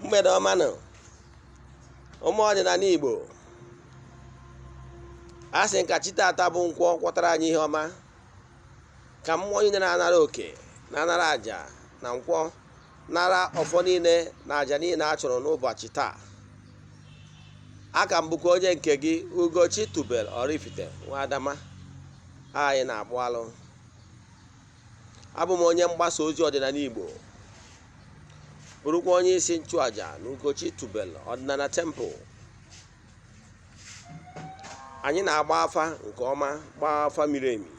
Mgbede ọma nụ, ụmụ ọdịnala Igbo. A sị nka chi tata bụ nkwọ kwọtara anyị ihe ọma, ka mmụọ niile na-anara oke, na-anara àjà na nkwọ, nara ọfọ niile na àjà niile a chụrụ n'ụbọchị taa. Aka m bụkwa onye nke gị, Ugochi Tubelu Oraifite nwa Adama. Anyị na-akpụ alụ. Abụ m onye mgbasa ozi ọdịnala Igbo, bụrụkwa onye isi nchụaja na Ugochi Tubelu Ọdịnala Temple. Anyị na-agba afa nke ọma, gbaa afa miri emi.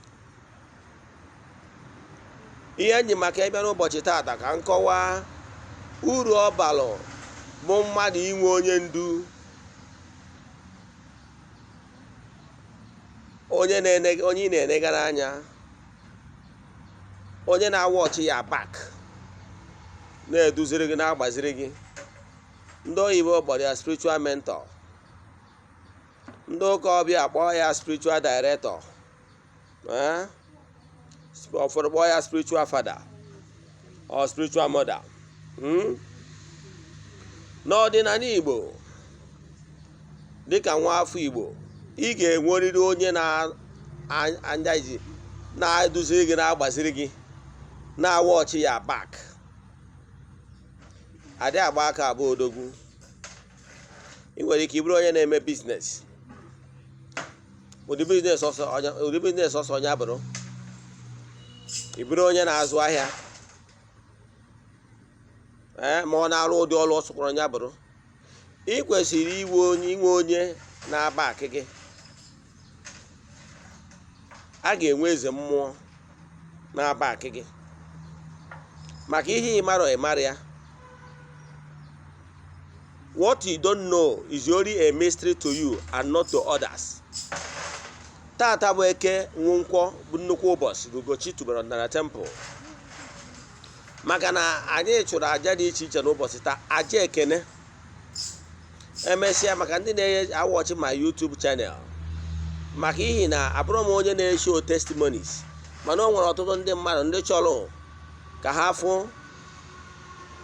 Ihe enyi maka ịbịa n'ụbọchị taata ka m kọwaa uru ọ balụ bụ mmadụ inwe onye ndu, onye ị na-enegara anya, onye na-awatch ya back, na-eduziri gị, na-agbaziri gị. Ndị oyibo kpọrọ ya spiritual mentor, ndị ụka ọbịa kpọọ ya spiritual director, ụfọdụ kpọọ ya spiritual father or spiritual mother. N'ọdịnala Igbo, dịka nwa afọ Igbo, ị ga-enwerịrị onye na-eduziri gị, na-agbaziri gị, na-awatch ya back. Adị agba aka abụọ odogwu. Ị nwere ike ịbụrụ onye na-eme business, ụdị business ọsọ onye abụrụ, ị bụrụ onye na-azụ ahịa, ee, ma ọ na-arụ ụdị ọrụ ọsọkwara onye abụrụ, ị kwesịrị inwe onye, inwe onye na-aba akị gị. A ga-enwe eze mmụọ na-aba akị gị, maka ihe ịmarọ ịmara ya. What you don't know is only a mystery to you and not to others. Tata bụ Eke Nkwọ, bụ nnukwu ụbọchị Ugochi Tubelu Ọdịnala Temple, maka na anyị chụrụ aja dị iche iche n'ụbọchị taa, aja ekene. Emesịa, maka ndị na-awatch ma YouTube channel, maka ihi na abụrụ m onye na-eshow testimonies, mana o nwere ọtụtụ ndị mmadụ ndị chọrọ ka ha fụ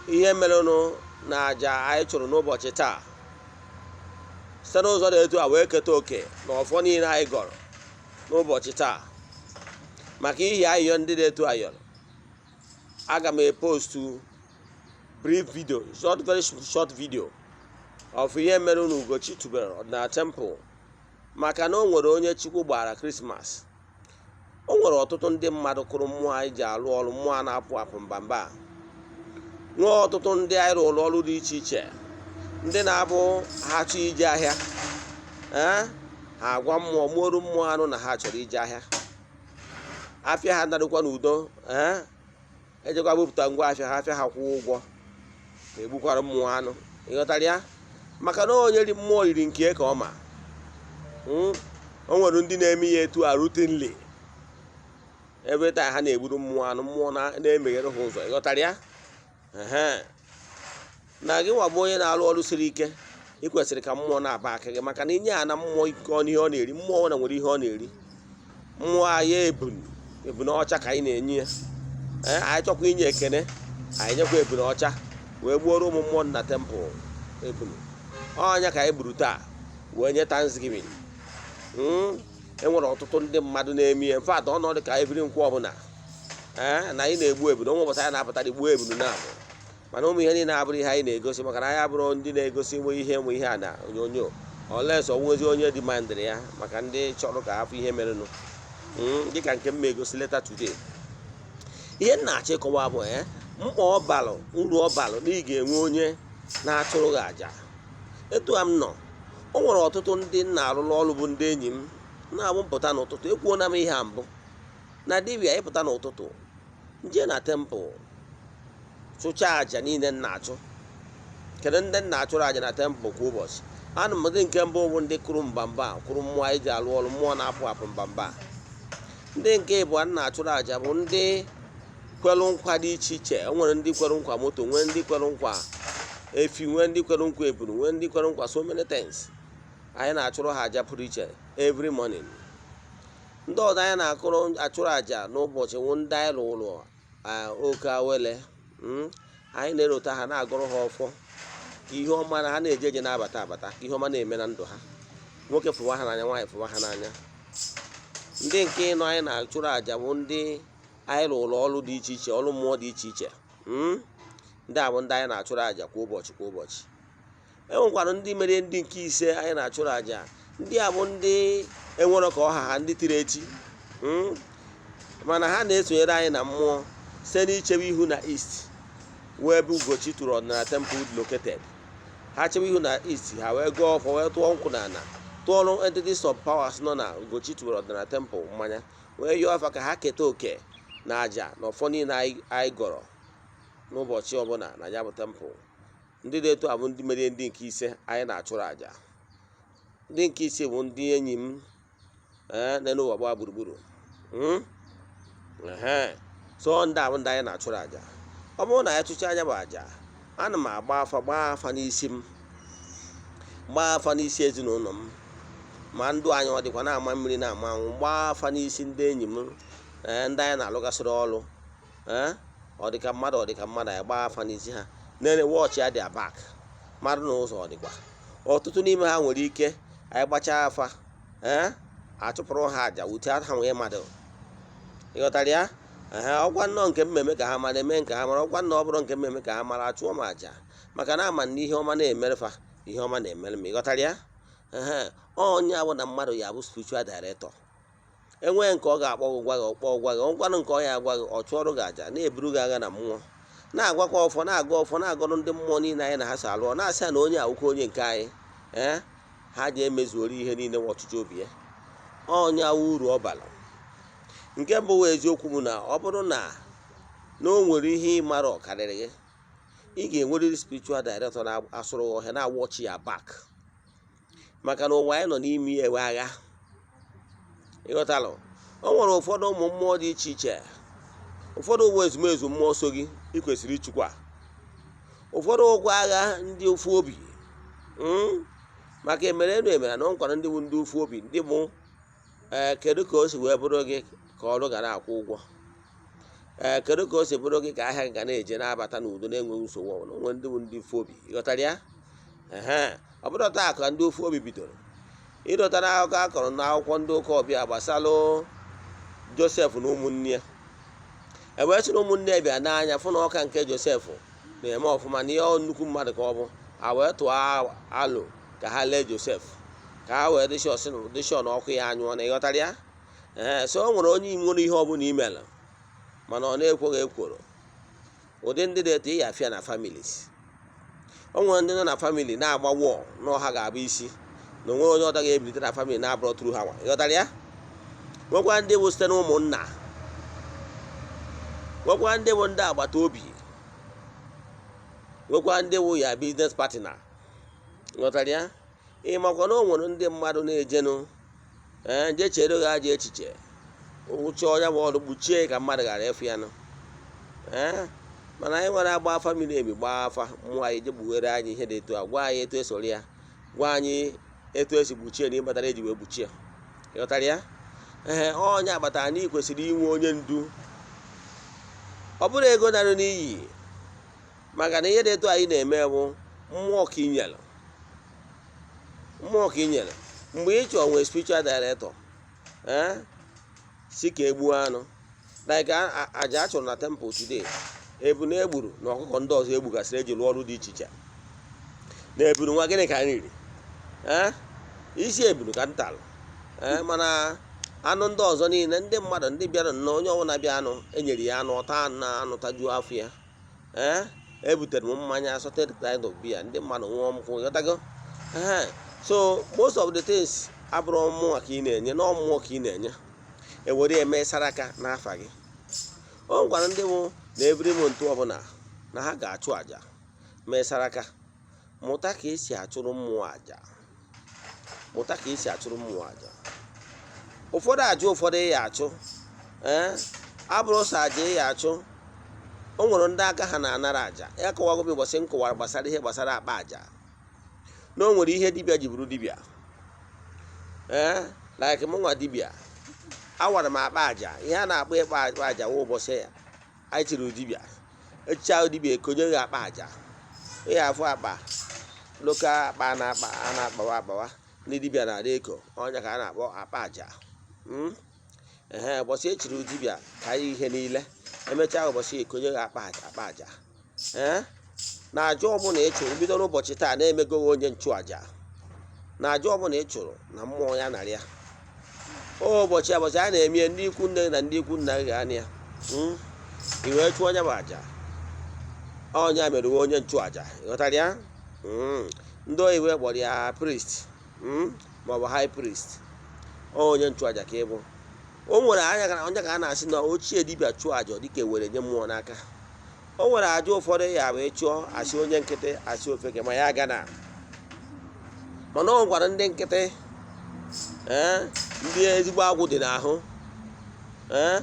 ihe merenụ na aja anyị chụrụ n'ụbọchị taa, site n'ụzọ dị etu a wee keta oke na ọfọ niile anyị gọrọ n'ụbọchị taa. Maka ihi ayịyọ ndị dị etu a yọrọ, aga m epost brief video, short, very short video of ihe mere na Ugochi Tubelu Ọdịnala Temple, maka na o nwere onye Chukwu gbara Christmas. O nwere ọtụtụ ndị mmadụ kụrụ mmụọ anyị ji alụ ọrụ, mmụọ a na-apụ apụ mbamba. Nwee ọtụtụ ndị anyị rụrụ ọrụ dị iche iche, ndị na-abụ ha chọọ ije ahịa, ee, ha agwa mmụọ, mụọrụ mmụọ anụ na ha chọrọ ije ahịa. Afịa ha narụkwa n'udo, ee, ejekwa bupụta ngwa afịa ha, afịa ha kwụọ ụgwọ, na-egbukwara mmụọ anụ. Ịghọtara ya? Maka na onye ri mmụọ riri nke ka ọ ma. O nwere ndị na-eme ihe etu a routinely. Ebe taa ha na-egburu mmụọ anụ, mmụọ na-emeghere ha ụzọ. Ịghọtara ya? Ehe, na gị nwa bụ onye na-arụ ọrụ siri ike, ị kwesịrị ka mmụọ na-aba aka gị, maka na inye ya na mmụọ ike ọ ihe ọ na-eri. Mmụọ na nwere ihe ọ na-eri. Mmụọ anyị ebunu, ebunu ọcha ka anyị na-enye ya. Ee, anyị chọkwa inye ekene, anyị nyekwa ebunu ọcha wee gbuoro ụmụ mmụọ na temple ebunu ọnya ka anyị gburu taa wee nye thanksgiving. E nwere ọtụtụ ndị mmadụ na-eme ihe. In fact, ọnọdụ ka every nkwọ ọbụla, ee, na anyị na-egbu ebunu. Onwe ụbọchị anyị na-apụta dị gbuo ebunu na abụ, mana ụmụ ihe niile abụrụ ihe anyị na-egosi, maka na anyị abụrụ ndị na-egosi nwe ihe nwe ihe a na onyonyo, unless onwezi onye demandịrị ya, maka ndị chọrọ ka hapụ ihe merenụ, dịka nke m ma egosi later today. Ihe m na-achọ ịkọwa bụ, ee, mkpa ọ balụ, uru ọ balụ na ị ga-enwe onye na-achụrụ gị àjà. Etu a m nọ, o nwere ọtụtụ ndị m na-arụrụ ọrụ bụ ndị enyi m na-abụ mpụta n'ụtụtụ. Ekwuona m ihe a mbụ na dibịa ịpụta n'ụtụtụ nje na temple chụchaa àjà niile m na-achụ. Kedu ndị m na-achụrụ àjà na temple kwa ụbọchị? Anụ m ndị nke mbụ bụ ndị kụrụ mbamba, kụrụ mmụọ anyị ji alụ ọrụ, mmụọ na-apụ apụ mbamba. Ndị nke ịbụọ m na-achụrụ àjà bụ ndị kwere nkwa dị iche iche. O nwere ndị kwere nkwa moto, nwee ndị kwere nkwa efi, nwee ndị kwere nkwa ebunu, nwee ndị kwere nkwa so many things. Anyị na-achụrụ ha àjà pụrụ iche every morning. Ndị ọzọ anyị na-akụrụ achụrụ àjà n'ụbọchị wụ ndị anyị rụrụ oke awele. Anyị na-erota ha, na-agụrụ ha ọfọ. Ka ihe ọma na ha na-eje eje, na-abata abata, ka ihe ọma na-eme na ndụ ha. Nwoke fụwa ha n'anya, nwaanyị fụwa ha n'anya. Ndị nke ịnọ anyị na-achụrụ àjà bụ ndị anyị rụrụ ọrụ dị iche iche, ọrụ mmụọ dị iche iche. Ndị a bụ ndị anyị na-achụrụ àjà kwa ụbọchị, kwa ụbọchị. E nwekwara ndị mere ndị nke ise anyị na-achụrụ àjà. Ndị a bụ ndị enwero ka ọha ha, ndị tiri echi, Mana ha na-esonyere anyị na mmụọ site n'ichebe ihu na east, wee ebe Ugochi tụrụ ọdịnala temple located. Ha chebe ihu na east, ha wee gọọ ọfọ, wee tụọ nkwụ n'ala, tụọrụ entities of powers nọ na Ugochi tụrụ ọdịnala temple mmanya, wee yọọ afa ka ha keta oke na àjà na ọfọ niile anyị gọrọ n'ụbọchị ọbụla na ya bụ temple. Ndị dị etu a bụ ndị mere ndị nke ise anyị na-achụrụ àjà. Ndị nke ise bụ ndị enyi m ee n'elu ụwa gbaa gburugburu. Ehe, so ndị a bụ ndị anyị na-achụrụ àjà. Ọ bụrụ na anyị tụchaa anya bụ àjà, ana m agba afa, gbaa afa n'isi m, gbaa afa n'isi ezinụlọ m, ma ndụ anyị ọ dịkwa na-ama mmiri, na-ama anwụ, gbaa afa n'isi ndị enyi m, ee, ndị anyị na-alụgasịrị ọrụ, ee, ọ dịka mmadụ, ọ dịka mmadụ. Anyị gbaa afa n'isi ha, nene wọchị ya dị abak mmadụ na ụzọ. Ọ dịkwa ọtụtụ n'ime ha nwere ike anyị gbachaa afa, ee, achụpụrụ ha àjà wute ha nwee mmadụ. Ịghọtara ya? Ee, ọkwa nnọọ nke mmemme ka ha mara eme, nke ha mara ọkwa nnọọ. Ọ bụrụ nke mmemme ka ha mara, achụọ m àjà, maka na ama na ihe ọma na-emere fa, ihe ọma na-emere m. Ịghọtara ya? Ee, onye abụ na mmadụ ya bụ spiritual director. Enwee nke ọ ga-akpọ gị, gwa gị, ọkpọ gwa gị ọgwanụ nke ọ ya agwa gị, ọ chụọrụ gị àjà, na-eburu gị agha na mmụọ, na-agwakwa ọfọ, na-agụ ọfọ, na-agọrọ ndị mmụọ niile anyị na ha so alụọ, na-asị ya na onye awụkwa onye nke anyị. Ee, ha ji emezuoro ihe niile nwe ọchịchị obi ya. Onye awụ uru ọ bara. Nke mbụ wee eziokwu bụ na ọ bụrụ na o nwere ihe ịmara ọ karịrị gị, ị ga-enwerịrị spiritual director na-asụrụ gị ọhịa, na-awọchi ya back, maka na ụwa anyị nọ n'ime ya ewe agha. Ịghọtalụ? O nwere ụfọdụ ụmụ mmụọ dị iche iche. Ụfọdụ ụwa ezumezu mmụọ so gị ị kwesịrị ịchịkwa, ụfọdụ ụgwọ agha ndị ofu obi, Maka emere enu emere na ọ nkwara ndị bụ ndị ofu obi, ndị bụ ee, kedu ka o si wee bụrụ gị ka ọrụ ga na-akwụ ụgwọ? Ee, kedu ka o si bụrụ gị ka ahịa ga na-eje na-abata n'udo, na-enweghị nsogbu ọbụla? Onwe ndị bụ ndị ofu obi. Ịghọtara ya? Ehe, ọ bụrụ taa ka ndị ofu obi bidoro ịdọtara akụkọ a kọrọ n'akwụkwọ ndị ụka ọbịa gbasalụ Josef na ụmụnne ya. E wee sị na ụmụnne ya bịa n'anya fụ na ọka nke Josef na-eme ọfụma, na ihe ọ nnukwu mmadụ ka ọ bụ. Ha wee tụọ alụ ka ha lee Josef, ka ha wee dịshọ na ọkụ ya anyụọ na. Ịghọtara ya? Ee, so o nwere onye nwere ihe ọbụla imela, mana ọ na-ekweghị ekworo. Ụdị ndị dị etu ị ya afịa na families. O nwere ndị nọ na family na-agba wọl na ọha ga-abụ isi, na onwere onye ọda ga-ebilite na family na-abụrọ tụrụ ha nwa. Ịghọtara ya? Nwekwa ndị bụ site na ụmụnna, nwekwa ndị bụ ndị agbata obi, nwekwa ndị bụ ya business partner. Ghọtara ya? Ị makwa na o nwere ndị mmadụ na-ejenụ, ee, nje chere gị ajọ echiche, wụcha ọnya bụ ọrụ kpuchie ka mmadụ ghara ịfụ ya nụ. Ee, mana anyị nwere agba afa miri emi, gbaa afa mmụọ anyị, je kpughere anyị ihe dị etu a, gwa anyị etu esoro ya, gwa anyị etu esi kpuchie na ịkpatara eji wee kpuchie. Ịghọtara ya? Ee, onye agbata na ị kwesịrị inwe onye ndu. Ọ bụrụ ego narụ n'iyi, maka na ihe dị etu anyị na-eme bụ mmụọ ka ị nyere, mmụọ ka ị nyere mgbe ị chọọ nwee spiritual director. Ee, si ka egbuo anụ like aja a chụrụ na temple today, ebu na egburu na ọkụkọ ndị ọzọ egbugasịrị eji rụọ ọrụ dị iche iche na eburu nwa. Gịnị ka anyị riri? Ee, isi eburu ka ntalụ. Ee, mana anụ ndị ọzọ niile, ndị mmadụ ndị bịara nnọọ, onye ọbụla bịa anụ enyere ya anụ, ọta anụ na anụ tajuo afọ ya. Ee, ebutere m mmanya, assorted kind of beer, ndị mmadụ ṅụọ nkwụ. Ghọtago? Ee, so most of the things abụrụ mmụọ ka ị na-enye, na mmụọ ka ị na-enye, ewere eme saraka n'afa gị. O nwekwara ndị bụ na every month ọbụla na ha ga-achụ àjà, mee saraka. Mụta ka esi achụrụ mmụọ àjà, mụta ka esi achụrụ mmụọ àjà. Ụfọdụ àjà, ụfọdụ ị ya achụ, ee, abụrụ sọ àjà ị ya achụ. O nwere ndị aka ha na-anara àjà ya. Kọwago m ụbọchị m kọwara gbasara ihe gbasara akpa àjà, na o nwere ihe dibịa ji bụrụ dibịa. Ee, like mụ nwa dibịa, awara m akpa àjà. Ihe a na-akpọ ịkpa akpa àjà wụ ụbọchị ya anyị chiri dibịa echicha ahụ, dibịa ekonye gị akpa àjà. Ị afụ akpa Local akpa a na-akpa, a na-akpawa akpawa, ndị dibịa na-adị eko ọnya ka a na-akpọ akpa aja. Ehe, ụbọchị echiri dibịa ka anyị ihe niile emechaa, ụbọchị ekonye gị akpa aja, akpa aja. Ee, na aja ọbụla ị chụrụ bido n'ụbọchị taa na-emego gị onye nchụaja, na aja ọbụla ị chụrụ na mmụọ ya narị ya. Ụbọchị ụbọchị a na-eme ndị ikwu nne na ndị ikwu nna gị ga-anị ya. I wee chụọ onye bụ aja, ọnya mere onye nchụaja. Ịghọtara ya? Ndị oyibo kpọrọ ya priest maọbụ high priest. Onye nchụaja ka ị bụ. O nwere anya onye ka a na-asị na ochie dibịa chụọ aja dịka ewere nye mmụọ n'aka. O nwere aja ụfọdụ ya wee chụọ, asị onye nkịtị, asị ofeke, ma ya aga na, mana ọ gwara ndị nkịtị, ee, ndị ezigbo agwụ dị n'ahụ, ee,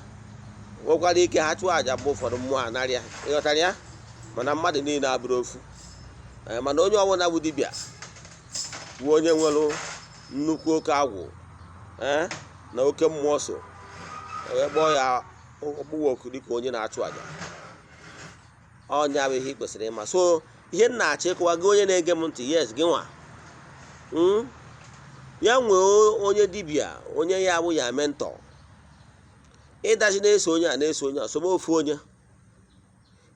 nwekwara ike ha chụọ aja mgbe ụfọdụ mmụọ anarịa. Ịghọtara ya? Mana mmadụ niile abụrụ ofu. Ee, mana onye ọbụla bụ dibịa bụ onye nwere nnukwu oke agwụ, ee, na oke mmụọ so wee kpọọ ya ọkpụkpọ oku dịka onye na-achụ aja. Ọnya bụ ihe ị kwesịrị ịma. So ihe m na-achọ ịkọwa gị, onye na-ege m ntị, yes, gị nwa, ya nwee onye dibịa, onye ya bụ ya mentor. Ịdachi na-eso onye a, na-eso onye a, sobe ofu onye.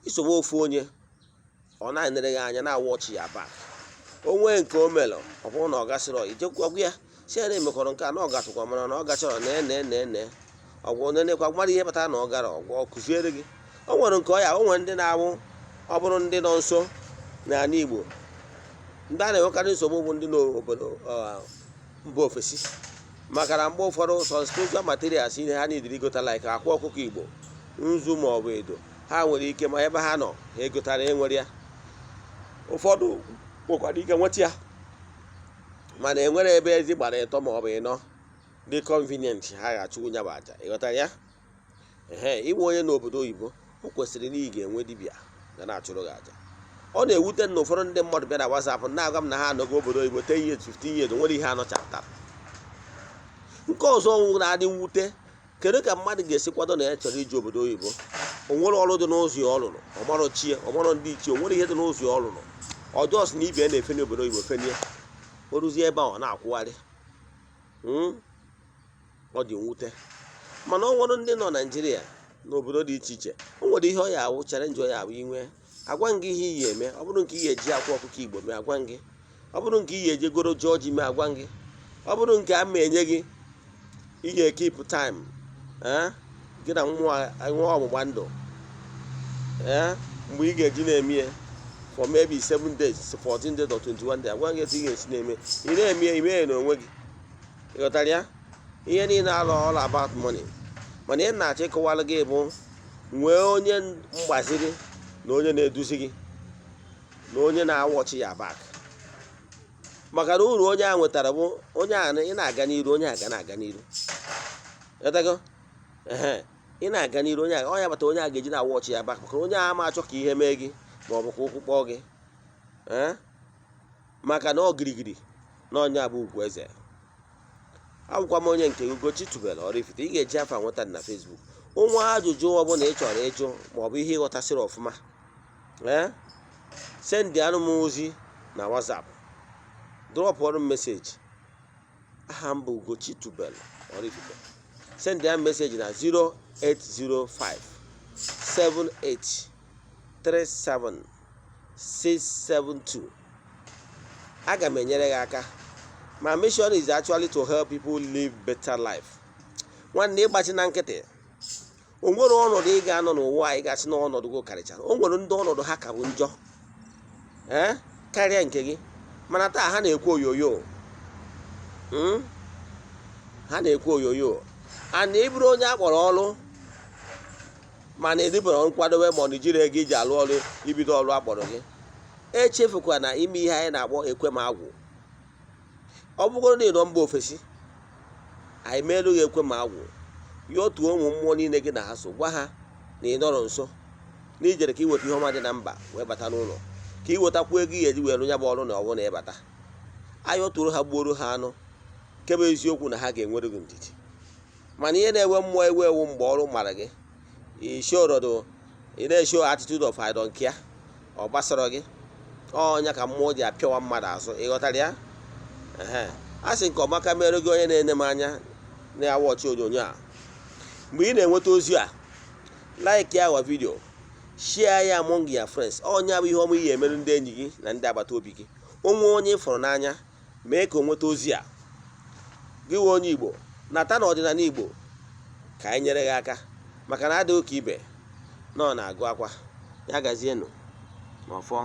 Isobe ofu onye, ọ na-enere gị anya, na-awa ọchị ya back. O nwee nke o melụ, ọ bụrụ na ọ gasịrị, ijekwa gwa ya, si ya na emekọrọ nke a na ọ gatụkwa, mana na ọ gachọrọ na ene ene ene ọgwụ nenekwa mmadụ ihe kpatara na ọ gara ọgwụ, ọ kụziere gị. O nwere nke ọ ya. O nwere ndị na-awụ, ọ bụrụ ndị nọ nso n'ala Igbo, ndị a na-enwekarị nsogbu bụ ndị n'obodo mba ofesi, maka na mgbe ụfọdụ some spiritual materials, ihe ha nidiri igota, like akwa ọkụkọ Igbo, nzu ma ọ bụ edo, ha nwere ike ma ebe ha nọ ha egotara enwere ya. Ụfọdụ nwekwara ike nweta ya, mana enwere ebe ezi gbara ịtọ ma ọ bụ ịnọ dị convenient ha ga-achụ nya bụ aja. Ịghọtara ya? Ehe, ịbụ onye n'obodo oyibo, o kwesịrị na ị ga-enwe dibịa ga na-achụrụ gị aja. Ọ na-ewute na ụfọdụ ndị mmadụ bịa na WhatsApp na-agwa m na ha anọgo obodo oyibo 10 years, 15 years, nwere ihe anọchapụtara. Nke ọzọ na-adị mwute, kedu ka mmadụ ga-esi kwado na ya chọrọ iji obodo oyibo, o nwere ọrụ dị n'ụzọ ya ọ lụrụ, ọmarọ chie, ọmarọ ndị ichie, o nwere ihe dị n'ụzọ ya ọ lụrụ ọjọọ si na ibe ya na-efe n'obodo oyibo fenie, o ruzie ebe a ọ na-akwụgharị? Ọ dị mwute, mana ọ nwere ndị nọ Naijiria n'obodo dị iche iche, o nwere ihe ọ ya awụ challenge, ọ ya awụ inwe. Agwa gị ihe iyi eme, ọ bụrụ nke ị ga-eji akwa ọkụkọ Igbo mee, agwa gị. Ọ bụrụ nke ị ga-eji goro ji ọjị mee, agwa gị. Ọ bụrụ nke a ma enye gị, ị ga-ekeep time, ee, gị na mmụọ nwa ọgbụgba ndụ, ee, mgbe ị ga-eji na-eme ya for maybe 7 days, 14 days or 21 days, agwa gị etu ị ga-esi na-eme. Ị na-eme ya, ime ya n'onwe gị. Ị ghọtara ya? Ihe niile alụ all about money, mana ihe na-achọ ịkọwara gị bụ nwee onye mgbaziri na onye na-eduzi gị na onye na-awọchi ya back, maka na uru onye a nwetara bụ onye a ị na-aga n'iru, onye a ga na-aga n'iru. Ghọtago? Ehe, ị na-aga n'iru, onye a ọ ya bata, onye a ga-eji na-awọchi ya back, maka na onye a ama achọ ka ihe mee gị ma ọ bụ ka ụkwụ kpọọ gị, ee, maka na ọ girigiri na ọnya bụ ugwu eze. Abụkwa m onye nke Ugochi tubelu Oraifite. Ị ga-eji afa nweta na Facebook. Ụnwa ajụjụ ọbụla ị chọrọ ịjụ maọbụ ihe ịghọtasịrị ọfụma, ee, send anụ m ozi na WhatsApp, drop ọrụ m message. Aha m bụ Ugochi tubelu Oraifite. Send ya message na 0805 78 37 672. Aga m enyere gị aka. My mission is actually to help people live better life. Nwanne, ịgbachi na nkịtị, o nwere ọnọdụ ị ga-anọ n'ụwa ị ga-asị na ọnọdụ gị karịchara. O nwere ndị ọnọdụ ha ka bụ njọ, ee, karịa nke gị, mana taa ha na-ekwu oyoyo. Ha na-ekwu oyoyo. And ị bụrụ onye akpọrọ ọrụ, mana edibụrụ nkwadobe, ma ọ na ijiri ego iji alụ ọrụ, ibido ọrụ akpọrọ gị, echefukwa na ime ihe anyị na-akpọ ekwe m agwụ. Ọ bụgoro na ị nọ mba ofesi, anyị meelu gị ekwe m agwụ ya, otu ụmụ mmụọ niile gị na ha so, gwa ha na ị nọrọ nso, na ijere ka ị weta ihe ọma dị na mba wee bata n'ụlọ, ka ị wetakwu ego ị ga-eji wee rụ ya bụ ọrụ. Na ọ bụrụ na ịbata, ayọtụrụ ha, gbuoro ha anụ, nke bụ eziokwu na ha ga-enwere gị ndidi. Mana ihe na-ewe mmụọ ewu ewu, mgbe ọrụ mara gị ishorodo, ị na-eshow attitude of "I don't care", ọ gbasara gị. Ọnya ka mmụọ ji apịawa mmadụ azụ. Ịghọtara ya? Ehe, a sị nke ọmaka mere gị, onye na-ene m anya na-awọchi onyonyo a. Mgbe ị na-enweta ozi a, like ya, our video, share ya among your friends. Ọnya bụ ihe ọma ihe emere ndị enyi gị na ndị agbata obi gị. Onwe onye ị fụrụ n'anya, mee ka o nweta ozi a. Gị nwe onye Igbo, nata na ọdịnala Igbo ka anyị nyere gị aka, maka na adịghị ka ibe na ọ na-agụ akwa ya. Gazienụ n'ọfọ.